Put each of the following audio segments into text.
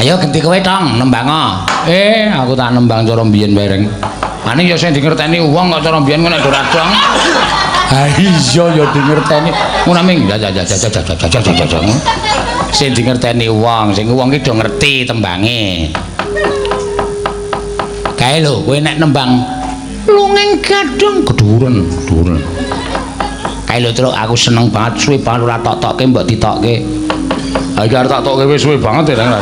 Ayo genti kowe tong nembang. Eh, aku tak nembang cara mbiyen bareng. Ane ya sing dingerteni wong kok cara mbiyen kok nek ora dong. Ha iya ya dingerteni. Ngono ming ya ya ya ya ya ya ya ya. Sing dingerteni wong, sing wong ki do ngerti tembange. Kae lho, kowe nek nembang lungeng gadhong keduren, keduren. Kae lho Truk, aku seneng banget suwe banget ora tok-tokke mbok ditokke. Ha iki arep tak tokke wis suwe banget ya.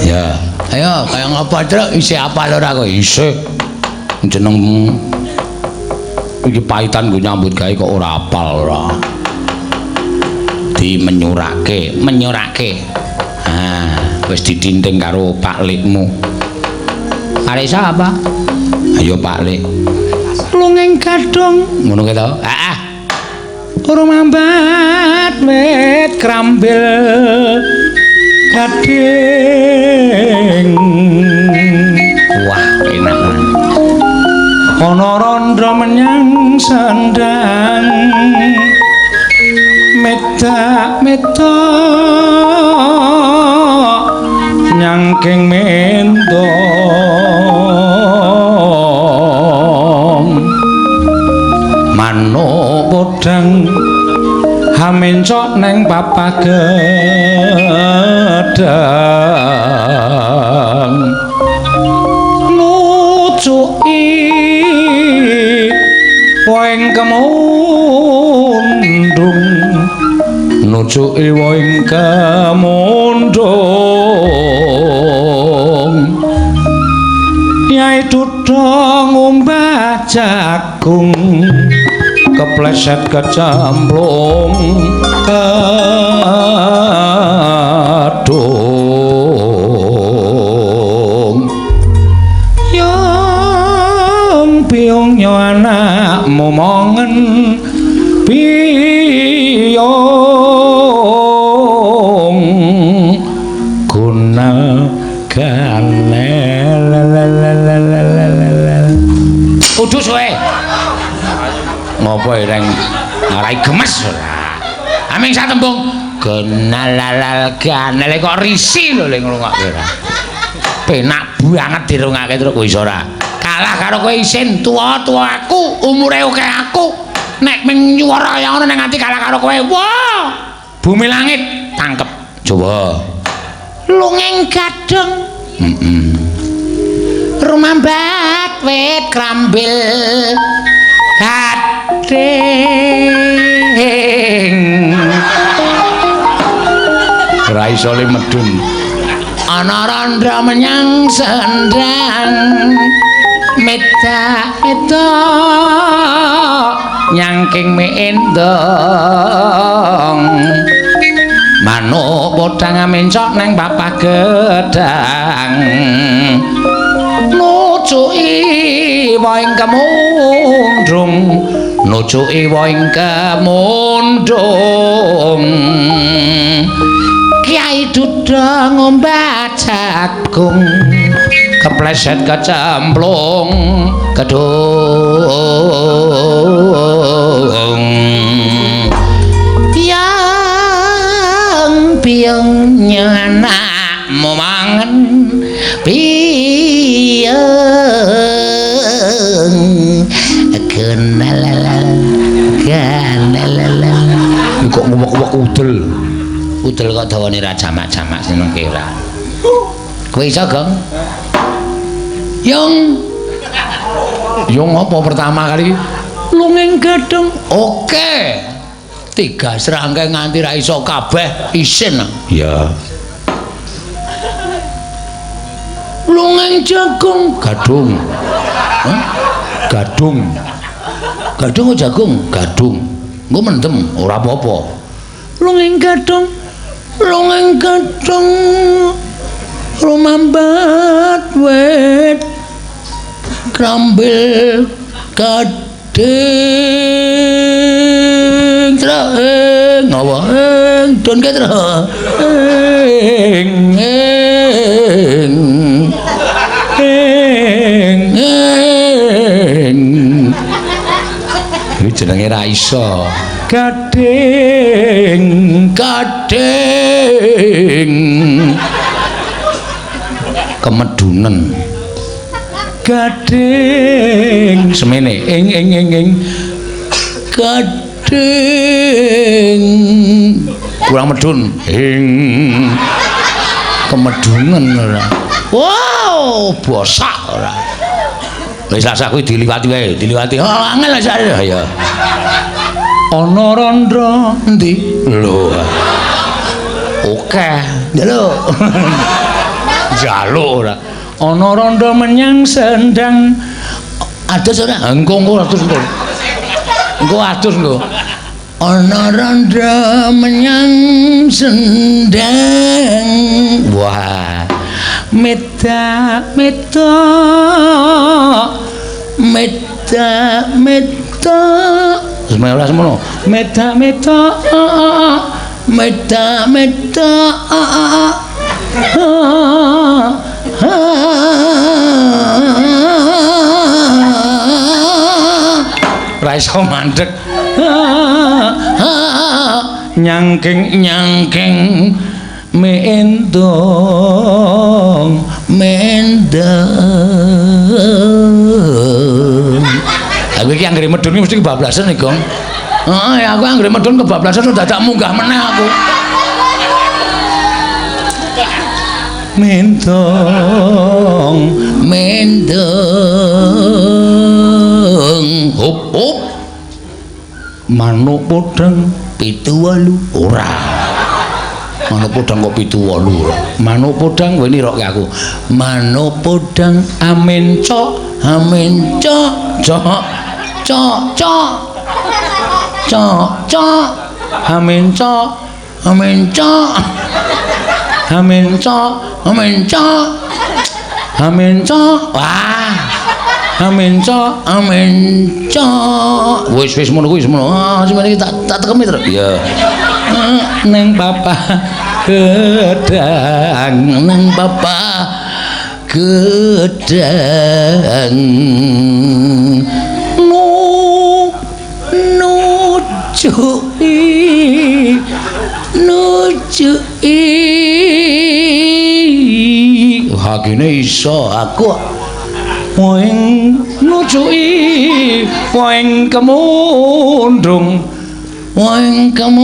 Ya, ayo kaya ngapa Truk? Isih apal ora kowe? Isih. Jeneng iki paitan nggo nyambut gawe kok ora apal ora. Dimenyurake, menyurake. Ah, wis ditinting karo Pak Likmu. Arek sapa? Ayo Pak Lik. Lungeng gadhong ngono kae to? Heeh. Ora mambat wit krambil gading. Wah, enak tenan. Ana randha menyang sendang medak metok nyangking mendong manuk podang hamencok neng papah gedang nucuki woing kemundung nucuki woing kemundung Yai Duda ngumbah jagung kepleset kecemplung kedung. Yung piung yo anakmu mongen piyong guna ganel. Kudu suwe. Ngopo ireng ngarai gemes ora? Aming satembung genalalal ganel kok risi lho le ngrungokke ora. Penak banget dirungake terus kowe iso ora. Kalah karo kowe isin tuwa-tuwa aku, umure akeh aku. Nek ming nyuwara kaya ngono nek nganti kalah karo kowe. Wah! Bumi langit tangkep. Coba. Lungeng gadhong. Heeh. Rumambat wit krambil gading. Ora iso le medun. Ana randha menyang sendang medak medok nyangking mendong manuk podang mencok neng papah gedang nucuki woing kemundung nucuki woing kemundung. Kiai Duda ngombah jagung kepleset kecemplung kedung. Yang piungnya anakmu mangan piung genalalal ganalal. Kok ngomong-ngomong udel. Udel kok dawane ra jamak-jamak seneng ora. Kowe iso, Gong? Yung. Yung apa pertama kali? Lungeng gadhong. Oke. Tiga serangkai nganti ra iso kabeh isin. Ya. Lungeng jagung, gadung. Hah? Gadung. Gadung kok jagung? Gadung. Engko mendem, ora apa-apa. Lungeng gadhong. Lungeng gadhong. Rumambat wit krambil gading treng apa ing don ke treng ing ing ing ing. Iki jenenge ra iso. Gading gading kemedunen gading semene ing ing ing ing gading kurang medun ing kemedunen ora. Wow, bosak ora. Wis sak kuwi diliwati wae, diliwati. Oh, angel sak ya. Ana randha endi? Lho. Oke, njaluk. Njaluk ora. Ana randha menyang sendang. Adus ora? Engko engko adus engko. Engko adus engko. Ana randha menyang sendang. Wah. Medak medok. Medak medok. Semono ora semono. Medak medok. Medak medok. Ora iso mandek. Nyangking nyangking mendong mendong. Aku iki anggere medun iki mesti kebablasan iki, Gong. Heeh, aku anggere medun kebablasan dadak munggah meneh aku. Mendong mendong. Hop hop. Manuk podhang 7 8 ora. Manuk podhang kok 7 8. Manuk podhang kowe nirokke aku. Manuk podhang amin cok, amin cok, cok, cok, cok. Cok, cok. Amin cok, amin cok. Amin cok, amin cok. Amin cok. Wah. Amin cok, amin cok. Wis wis ngono kuwi semono. Ah, semene iki tak tekemi terus. Iya. Neng papa gedang, neng papa gedang. Nu nucuki nucuki. Hakine iso aku. Poing nucuki, poing kemundung, poing kemundung,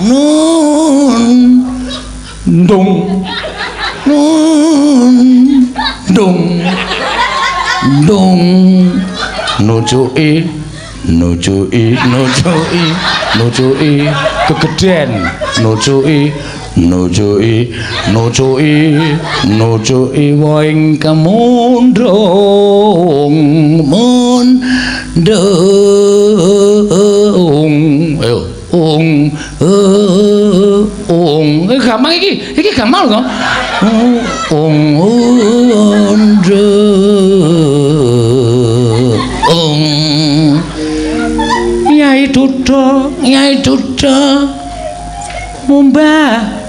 nun, dung, nun, dung, dung, nucuki, nucuki, nucuki, nucuki, kegeden, nucuki. Nucuki, nucuki, nucuki woing kemundung, mundung. Ayo, ung, ung. Gampang iki, iki gampang lho. Ung, ung. Nyai Duda, Nyai Duda, mumbah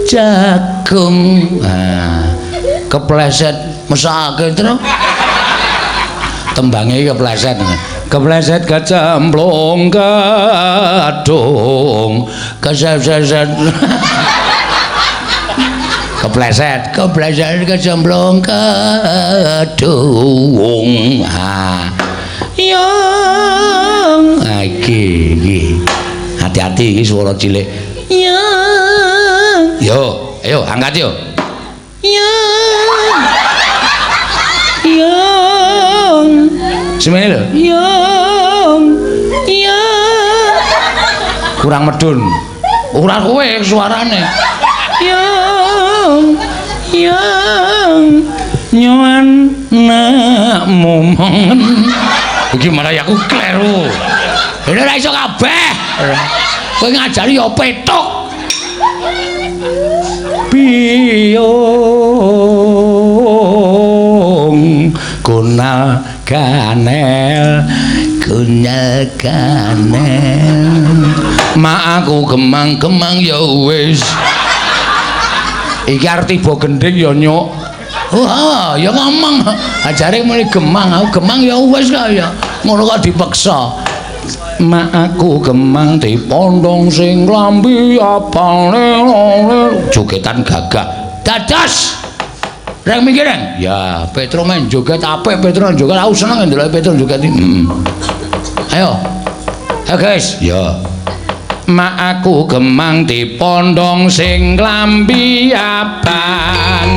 jagung. Nah, kepleset mesake terus tembange iki kepleset, kepleset kecemplung kadung keseset, kepleset, kepleset kecemplung kadung. Ah, yang iki iki hati-hati iki swara cilik. Yang yo, ayo angkat yo. Yang yang semene lho. Yang yang kurang medun. Ora kowe suarane. Yang yang nyoan nak momongen. Iki malah aku kleru. Lha ora iso kabeh. Kowe ngajari ya petuk. Biyung kunal kanel, kunal kanel. Ma aku gemang-gemang ya wis. Iki arep tiba gendhing ya nyuk. Wah, ya ngomong. Ajare muni gemang, aku gemang ya wis kaya. Ngono kok dipeksa. Mak aku gemang dipondong sing klambi apane jogetan gagah. Dados. Reng minggir reng. Ya, Petro men joget apik, Petro joget aku seneng ndelok Petro joget iki. Heeh. Ayo. Ayo guys. Ya. Mak aku gemang dipondong sing klambi abang.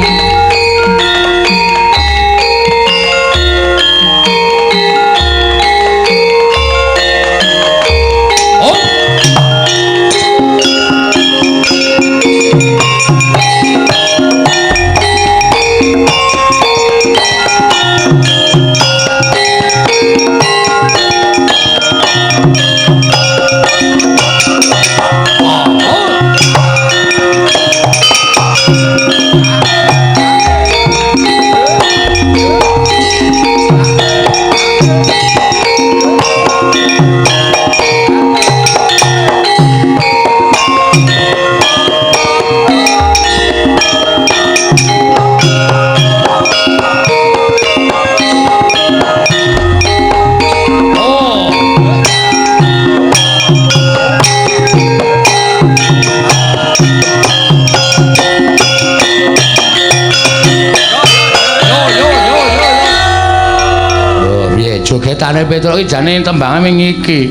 Jogetane Petro iki jane tembange ming iki.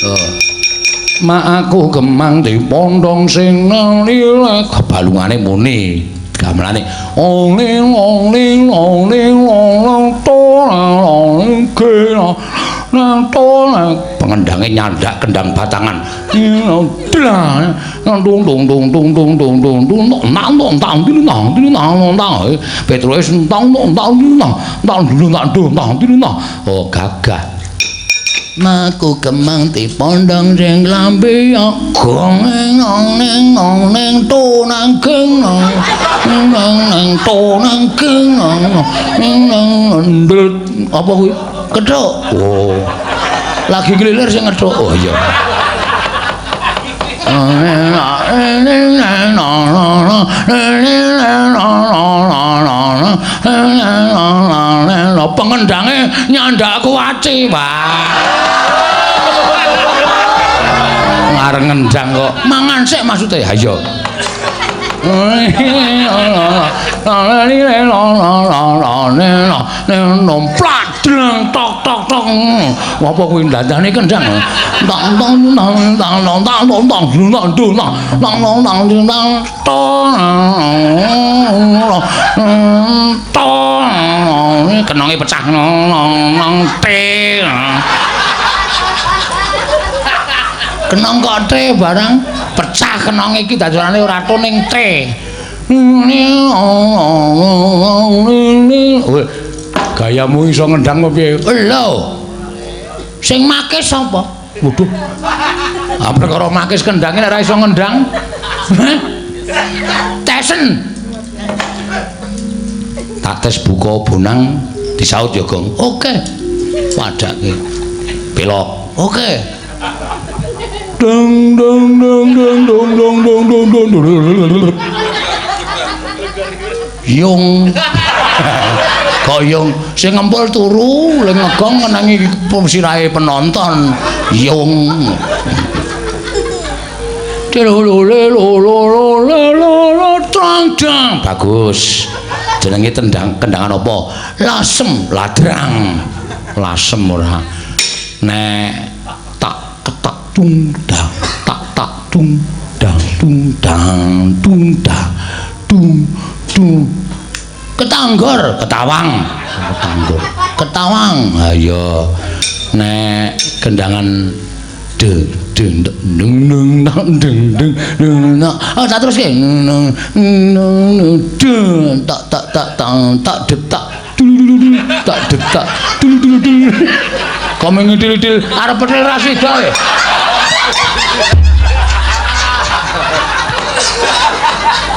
Oh. Mak aku gemang dipondong sing nalile kebalungane muni. Gamelane ole ole ole ole to ke na to pengendange nyandak kendang batangan. Dung dung dung dung dung dung dung dung nang nang tang nang nang nang Petro wis tang nang tang nang tang nang nang nang. Oh gagah. Maku kemang dipondong sing lambe gong nang nang nang to nang geng nang nang nang to nang geng nang nang apa kuwi kethuk. Oh. Lagi nglilir sing ngethuk. Oh iya. Pengendange nyandak kuwaci, Pak. Ngareng ngendang kok. Mangan sik maksude. Ha iya. Pladeng tok tok tok. Apa kuwi dandane kendang? Tang tang tang tang tang tang tang tang tang tang tang tang tong. Kenonge pecah nang te. Kenong kok te barang pecah kenong iki dadane ora to ning te. Gayamu iso ngendang apa piye? Lho. Sing make sapa? Waduh. Ah perkara makis kendange nek ora iso ngendang. Tesen. Tak tes buka bonang disaut ya, Gong. Oke. Padake. Belok. Oke. Dong dong dong dong dong dong dong dong dong. Yung. Kok yung sing ngempul turu, le ngegong ngenangi sirahe penonton. Yung. Bagus. Jenenge tendang kendangan apa? Lasem, ladrang. Lasem ora. Nek tak ketak tung dang, tak tak tung dang tung dang tung dang tung tung. Ketanggor, ketawang. Ketanggor, ketawang. Ayo. Nek kendangan deng deng deng deng deng deng deng. Oh, tak teruske. Deng tak tak tak tak tak detak. Tak detak. Kok ngidil-idil arep petil ra sida e.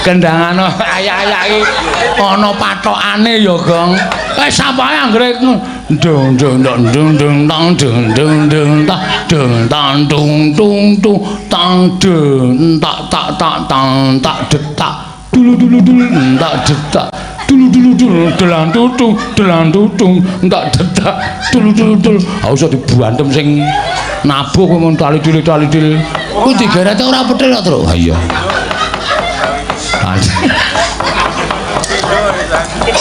Kendangan ayak-ayak iki ana patokane ya, Gong. Wis sampae anggere dong dong dong dong dong tang dong dong dong tang dong tang dung dung dung tang dong tak tak tak tang tak detak dulu dulu dulu tak detak dulu Dulu dulu dulu delan tutung delan tutung entak detak dulu dulu dulu. Ah iso dibantem sing nabuh kowe mun tali dili tali dili. Kuwi digerete ora pethil kok, Truk. Ha iya.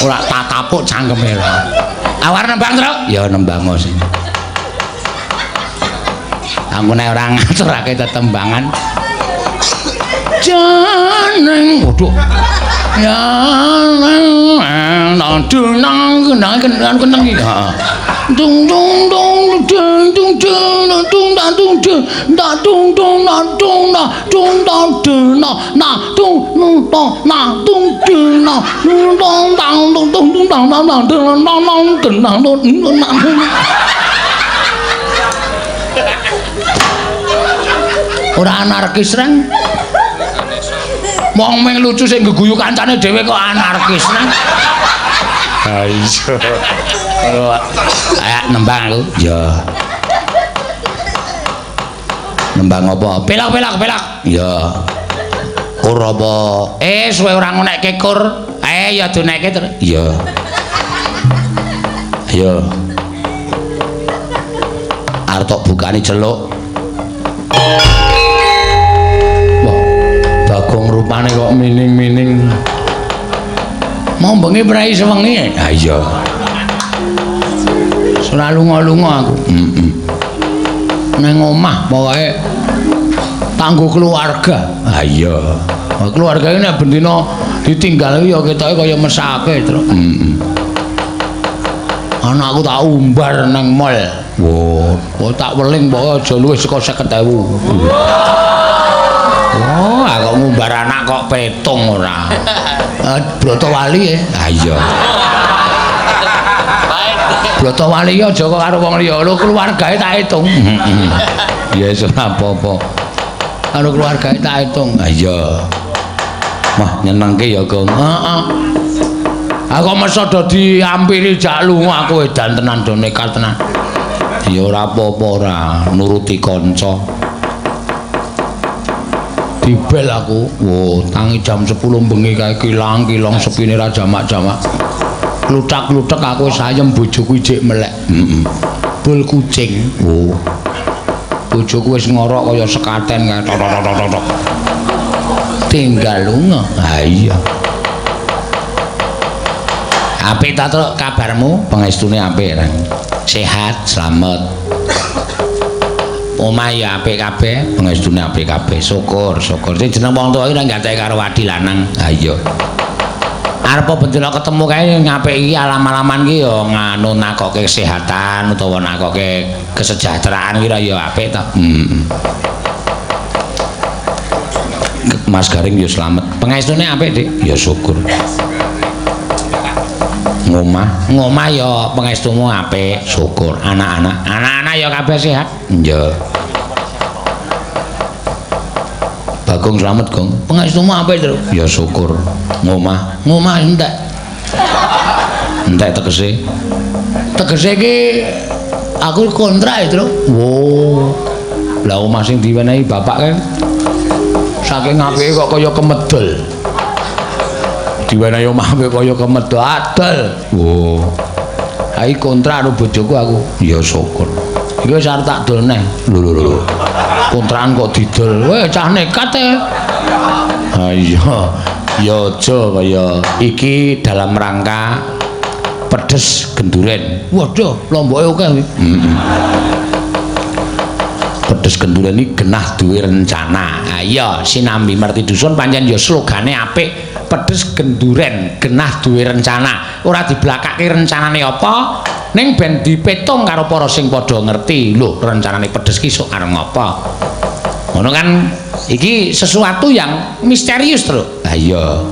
Ora tak tapuk cangkeme. Awar nembang, Truk? Ya nembang sing. Aku nek ora ngaturake tetembangan. Janeng waduh. Ya nang nang nang nang keneng iki. Heeh. Dung dung dung dung dung dung dung dung dung dung dung dung dung dung dung dung na dung dung na dung dung na dung dung dung dung dung dung dung dung dung dung dung dung dung. Ora anarkis reng. Wong ming lucu sing geguyu kancane dhewe kok anarkis reng. Ha iya. Ayo nembang aku. Ya. Nembang apa? Pelok pelok pelok. Ya. Kur apa? Suwe ora ngonekke kur. Ya donekke terus. Iya. Ayo. Arep tok bukani celuk. Wah, Bagong rupane kok mining-mining. Mau bengi prei sewengi? Ha iya. Ora lunga-lunga aku. Heeh. Nang omah pokoke tanggo keluarga. Ha iya. Keluarga iki nek bendina ditinggal ya ketoke kaya mesake, Truk. Heeh. Anakku tak umbar nang mall. Wah, tak weling pokoke aja luwih saka 50.000. Wah, aku ngumbar anak kok petung ora. Brotowali ya. Ha iya. Brotowali ya aja kok karo wong liya. Lho keluargae tak hitung. Heeh. Ya wis ora apa-apa. Karo keluargae tak hitung. Ha iya. Wah, nyenengke ya, Gong. Heeh. Aku mesa do diampiri jak lunga aku edan tenan do nekat tenan. Ya ora apa-apa ora, nuruti kanca. Dibel aku. Wo, tangi jam 10 bengi kae kilang-kilong sepine ra jamak-jamak. Kluthak-kluthek aku wis ayem bojoku ijik melek. Heeh. Bul kucing. Wo. Bojoku wis ngorok kaya sekaten kae tok tok tok tok. Tinggal lunga. Ha iya. Apik ta, Truk, kabarmu? Pengestune apik, Rang. Sehat, slamet. Omah ya apik kabeh, pengestune apik kabeh. Syukur, syukur. Sing jeneng wong tuwa iki nek ganteke karo adi lanang. Ha iya. Arep bendina ketemu kae ngapik iki alam-alaman iki ya nganu nakoke kesehatan utawa nakoke kesejahteraan ki ya apik ta. Heeh. Mas Garing ya slamet. Pengestune apik, Dik. Ya syukur. Ngomah, ngomah ya pengestumu apik, syukur. Anak-anak, anak-anak ya kabeh sehat. Iya. Bagong slamet, Gong. Pengestumu apik, Truk. Ya syukur. Ngomah, ngomah entek. Entek tegese. Tegese iki aku kontrak ya, Truk. Wo. Lah omah sing diwenehi bapak kae saking apike kok kaya kemedel. Diwenehi omah apik kaya kemedel adol. Wo. Hai kontrak karo bojoku aku. Ya syukur. Iki wis arep tak dol neh. Lho lho lho. Kontrakan kok didol. Weh cah nekat e. Ha iya. Ya aja kaya iki dalam rangka pedes genduren. Waduh, lomboke akeh kuwi. Heeh. Pedes genduren iki genah duwe rencana. Ha iya, sinambi merti dusun pancen ya slogane apik. Pedes genduren genah duwe rencana. Ora diblakake rencanane apa, ning ben dipetung karo para sing padha ngerti. Lho, rencanane pedes ki sok arep ngapa? Ngono kan iki sesuatu yang misterius, Truk. Ha iya.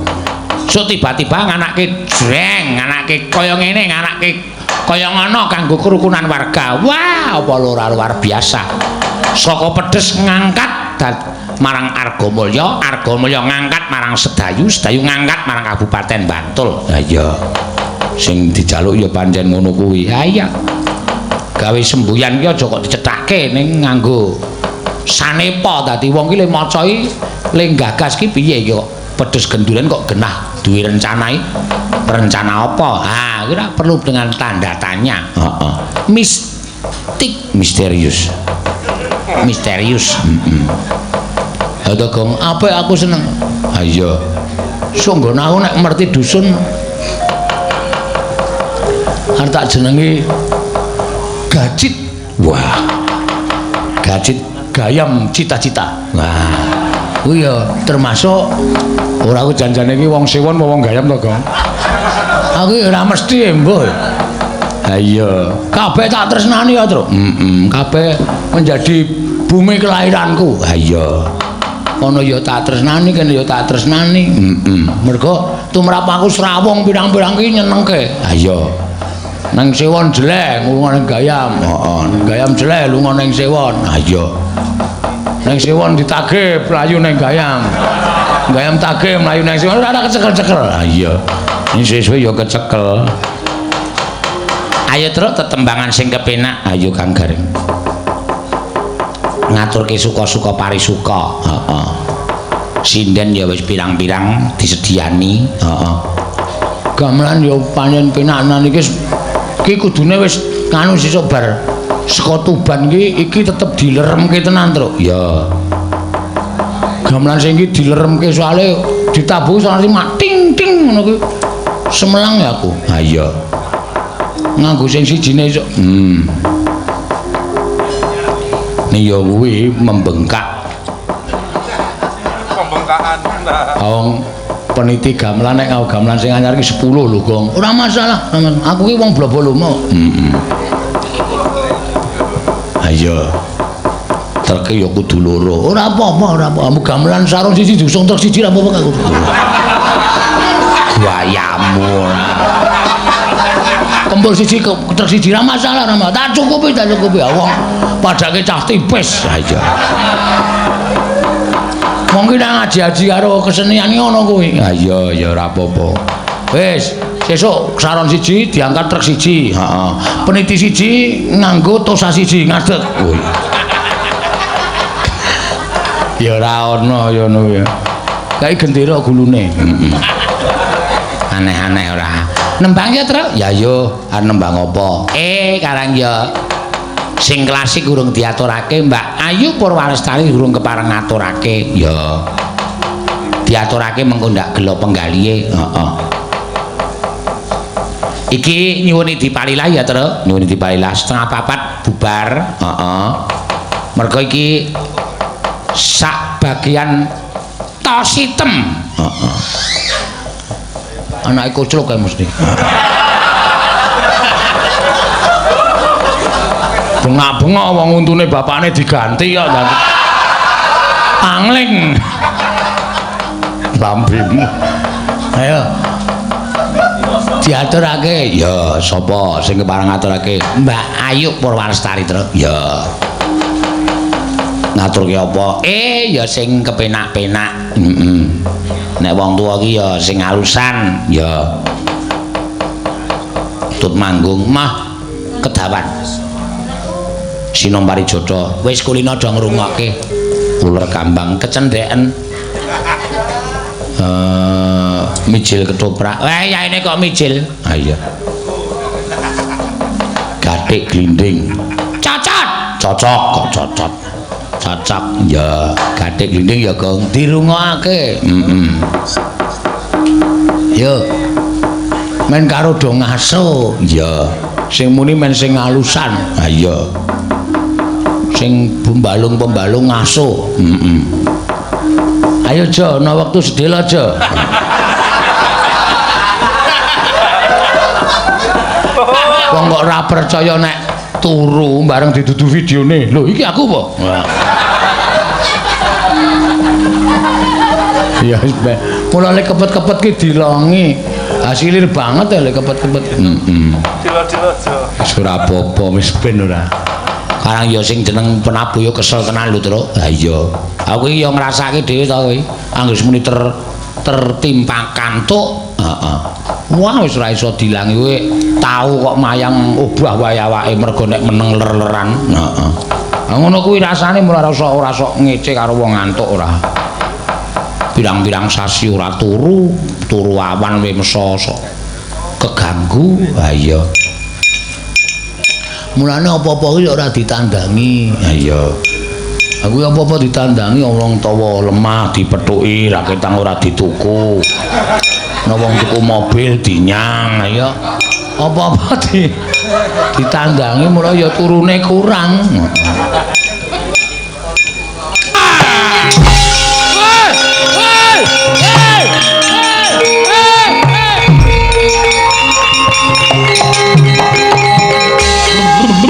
Sok tiba-tiba nganake jreng, nganake kaya ngene, nganake kaya ngono kanggo kerukunan warga. Wah, apa ora luar biasa. Saka pedes ngangkat marang Argamulya, Argamulya ngangkat marang Sedayu, Sedayu ngangkat marang Kabupaten Bantul. Ha iya. Sing dijaluk ya pancen ngono kuwi. Ha iya. Gawe semboyan ki aja kok dicethake ning nganggo sanepa dadi wong ki le maca iki le gagas ki piye iki kok. Pedes genduren kok genah duwe rencana iki. Rencana apa? Ha, kuwi ora perlu dengan tanda tanya. Heeh. Mistik, misterius. Misterius. Heeh. Ha to, Gong, apik aku seneng. Ha iya. Sungguh aku nek merti dusun arep tak jenengi Gajit. Wah. Gajit gayam cita-cita. Wah. Kuwi ya termasuk ora aku janjane iki wong sewon apa wong gayam to, Gong? Aku ya ora mesti mbuh. Ha iya, kabeh tak tresnani ya, Truk. Heeh, kabeh menjadi bumi kelahiranku. Ha iya. Kono ya tak tresnani, kene ya tak tresnani. Heeh. Mergo tumrap aku srawung pirang-pirang ki nyenengke. Ha iya. Nang Sewon jeleh lunga ning Gayam. Heeh, ning Gayam jeleh lunga ning Sewon. Ha iya. Ning Sewon ditagih mlayu ning Gayam. Gayam tagih mlayu ning Sewon ora kecekel-cekel. Ha iya. Ning suwe-suwe ya kecekel. Ayo Truk tetembangan sing kepenak. Ayo Kang Gareng. Ngaturke suka-suka parisuka. Heeh. Sinden ya wis pirang-pirang disediani. Heeh. Gamelan ya pancen penak tenan iki. Iki kudune wis nganu sesuk bar saka Tuban iki iki tetep dileremke tenan, Truk. Ya. Gamelan sing iki dileremke soalé ditabuh soalé mak ting ting ngono kuwi. Semelang ya aku. Ha iya. Nganggo sing sijine esuk. Nih ya kuwi membengkak. Pembengkakan. Wong peniti gamelan nek nganggo gamelan sing anyar iki 10 lho, Gong. Ora masalah, ora masalah. Aku ki wong blobo-lomo. Heeh. Ayo. Treke ya kudu loro. Ora apa-apa, ora apa-apa. Gamelan sarung siji diusung truk siji ora apa-apa aku. Gayamu ora. Kembur siji truk siji ora masalah, ora masalah. Tak cukupi, tak cukupi. Wong padake cah tipis. Ha iya. Wong ki nek ngaji-aji karo kesenian ngono kuwi. Ha iya, ya ora apa-apa. Wis, sesuk saron siji diangkat truk siji. Heeh. Peniti siji nganggo tosa siji ngadeg. Oh. Ya ora ana ya ngono ya. Kae gendera gulune. Heeh. Aneh-aneh ora. Nembang ya, Truk? Ya yo, arep nembang apa? Karang ya sing klasik urung diaturake Mbak Ayu Purwalestari urung kepareng ngaturake. Ya. Diaturake mengko ndak gelo penggalihe. Heeh. Iki nyuwuni dipalilah ya, Truk. Nyuwuni dipalilah 3:30 bubar. Heeh. Mergo iki sak bagian tositem. Heeh. Anake koclok kae mesti. Bengak-bengok wong untune bapakne diganti kok. Angling. Lambemu. Ayo. Diaturake. Ya, sapa sing kepareng ngaturake? Mbak Ayu Purwalestari, Truk. Ya. Ngaturke apa? Ya sing kepenak-penak. Heeh. Nek wong tuwa ki ya sing alusan, ya. Tut manggung mah kedawan. Sinom Parijata, wis kulino do ngrungokke. Uler kambang kecendheken. Mijil ketoprak. Wah, yaene kok mijil. Ha iya. Gathik glinding. Cocot. Cocok kok cocot. Cocok. Ya, gathik glinding ya, Gong. Dirungokake. Heeh. Yo. Men karo do ngaso. Ya. Sing muni men sing alusan. Ha iya. Sing pembalung-pembalung ngaso. Heeh. Ayo Jo, ana wektu sedhela Jo. Wong kok ora percaya nek turu bareng didudu videone. Lho, iki aku apa? Ya wis bae. Mula lek kepet-kepet ki dilongi. Hasilir banget ya lek kepet-kepet. Heeh. Dilo-dilo Jo. Wis ora apa-apa, wis ben ora. Karang ya sing jeneng penabuh ya kesel tenan lho, Truk. Ha iya. Aku iki ya ngrasake dhewe to kowe. Angger muni tertimpa kantuk, heeh. Wah wis ora iso dilangi kowe. Tau kok mayang obah wae awake mergo nek meneng ler-leran. Heeh. Ha ngono kuwi rasane mula ora sok ngece karo wong ngantuk ora. Pirang-pirang sasi ora turu, turu awan we meso-sok keganggu. Ha iya. Mulane apa-apa kuwi ora ditandangi. Ha iya. Aku apa-apa ditandangi wong tawa lemah dipethuki, raketang ora dituku. Ana wong tuku mobil dinyang, ha iya. Apa-apa ditandangi mula ya turune kurang.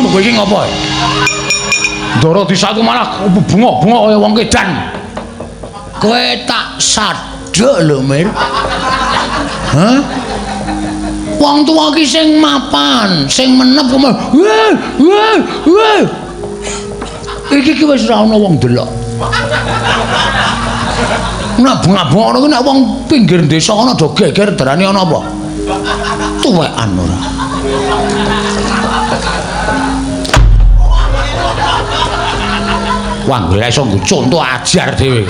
Kowe iki ngopo? Ndara disaku malah bengok-bengok kaya wong kedan. Kowe tak sadhuk lho, Mir. Hah? Wong tuwa ki sing mapan, sing menep kok. Weh, weh, weh. Iki ki wis ora ana wong delok. Nek bengak-bengok ngono ki nek wong pinggir desa ana do geger darani ana apa? Tuwekan ora. Wah, ora iso nggo conto ajar dhewe.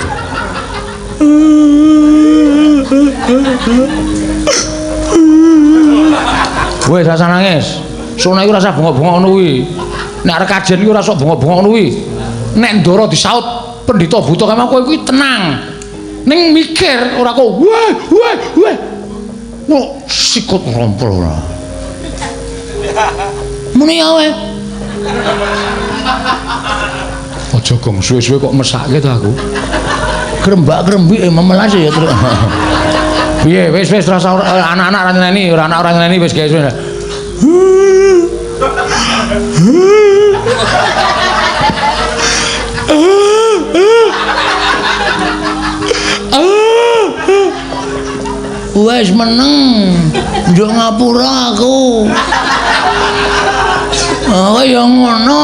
Wes rasa nangis. Sono iku rasa bengok-bengok ngono kuwi. Nek arep kajen iku ora sok bengok-bengok ngono kuwi. Nek ndara disaut pendhita buta kaya kowe kuwi tenang. Ning mikir ora kok weh weh weh. Kok sikut rompol ora. Muni ya wae. Aja gong suwe-suwe kok mesake to aku. Krembak-krembik memelas ya terus. Piye wis wis rasa anak-anak ora nyeneni, ora anak ora nyeneni wis guys. Wis meneng. Njuk ngapura aku. Oh ya ngono.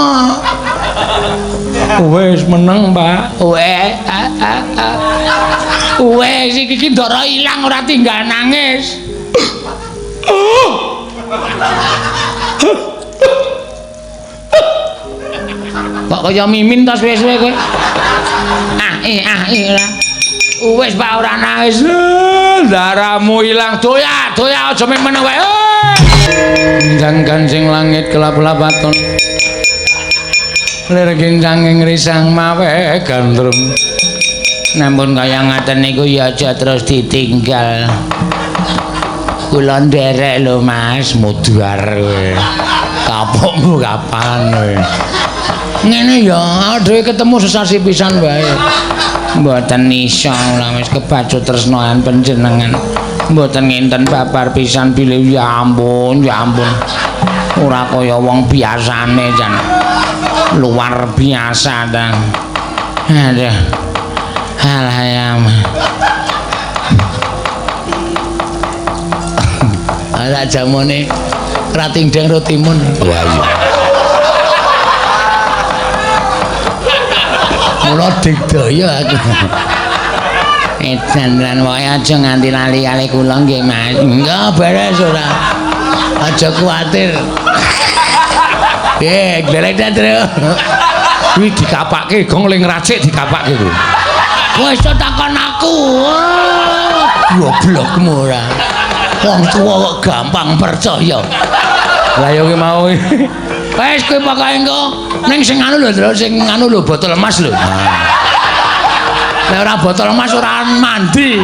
Wis meneng, Pak. Wes iki ki ndara ilang ora tinggal nangis. Kok kaya mimin ta suwe-suwe kowe? Ah eh ah eh lah. Wis Pak ora nangis. Daramu ilang doya, doya aja meneng kowe. Ginjang kancing langit kelap-lapaton. Lir gincang ing risang mawe gandrung. Namun kaya ngaten niku ya aja terus ditinggal. Kula nderek lho Mas, mudhar kowe. Kapokmu kapan kowe? Ngene ya, dhewe ketemu sesasi pisan wae. Mboten iso lah wis kebacut tresnoan panjenengan. Mboten ngenten babar pisan bilih ya ampun, ya ampun. Ora kaya wong biasane jan. Luar biasa ta. Aduh. Alah ya. Ala jamone ratingdeng rotimun. Wah iya. Mula digdaya aku. Edan lan wae aja nganti lali kali kula nggih Mas. Enggak beres ora. Aja kuwatir. Piye, glelek ta, Tru? Kuwi dikapake gong ling racik dikapake kuwi. Wis takon aku. Goblokmu ora. Wong tuwa kok gampang percaya. Lah ya kuwi mau. Wis kowe pokoke engko ning sing anu lho, Tru, sing anu lho botol emas lho. Lah ora botol emas ora mandi.